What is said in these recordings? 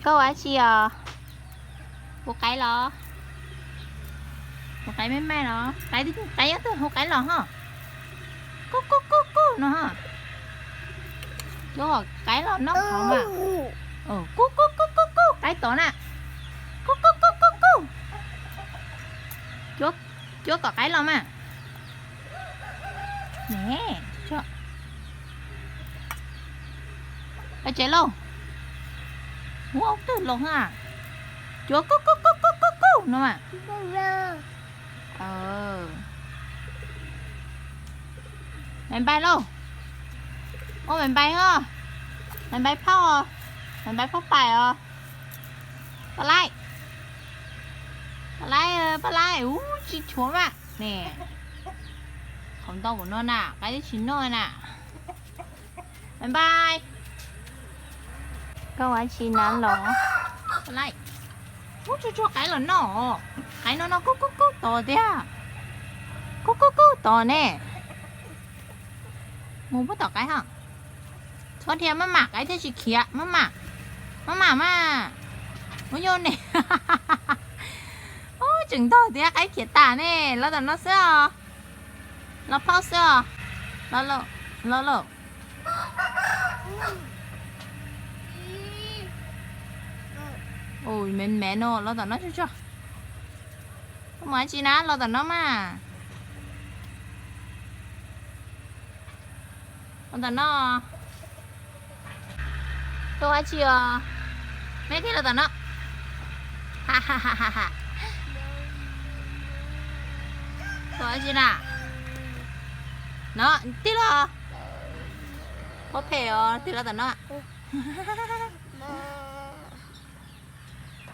Koj ua dab tsi os? Hu qaib los? Hu qaib me me los? Qaib, qaib nyob twg hu qaib los ho? Kuj kuj kuj kuj no ho. Cuab qaib los noj qhauv mas. Kuj kuj kuj kuj kuj, qaib tod na. Kuj kuj kuj kuj kuj. Cuab kom qaib los mas. Ne, ua tsev lauj. Ua twg los ha? Cuab kuj kuj kuj kuj kuj kuj no mas. Npais npais lauj. Ua npais npais os. Npais npais phauj os. Npais npais phauj pais os. Paj laib, paj laib, paj laib, ub, tsis tshuav mas ne. Qhauv ntau ua no na, qaib twb tsis noj na. Npais npais. Koj ua dab tsi na los? Paj laib, ub, tsuag tsuag qaib los noj. Qaib no no kuj kuj kuj tod tiag. Kuj kuj kuj tod ne. Mus puab tom qaib ho. Txhob dhia maj mam, qaib thiaj tsis khiav, maj mam. Maj mam mas. Ub, yog ne. Ub, tseem ntog tias qaib khiav tas ne, los tom no xwb os. Los phauj xwb os. Los lauj. Ua me me no, los tom no tsuag tsuag. Koj mus dab tsi na, los tom no mas. Los tom no. Koj ua dab tsi os? Mej tig los tom no. Koj ua dab tsi na? No, tig los. Pob phem os, tig los tom no.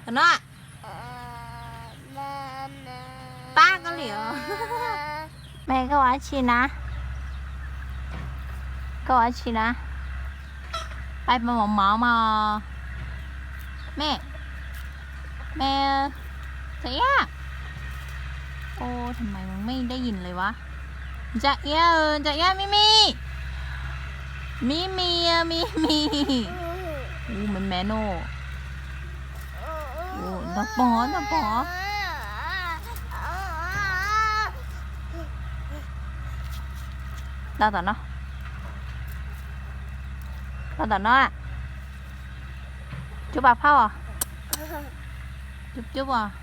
Tom no. Pab koj li os. Mej, koj ua dab tsi na? Koj ua dab tsi na? Pab mov mov mog. Mej, mej, Ntsa Iab. Ub, thaum mas mej dej yim li vas. Ntsa Iab, Ntsa Iab, Mimi. Mimi, Mimi. Ub, me me no. Ntog poog, ntog poog. Los tom no. Los tom no. Cuab pas phauj os. Cuab cuab os.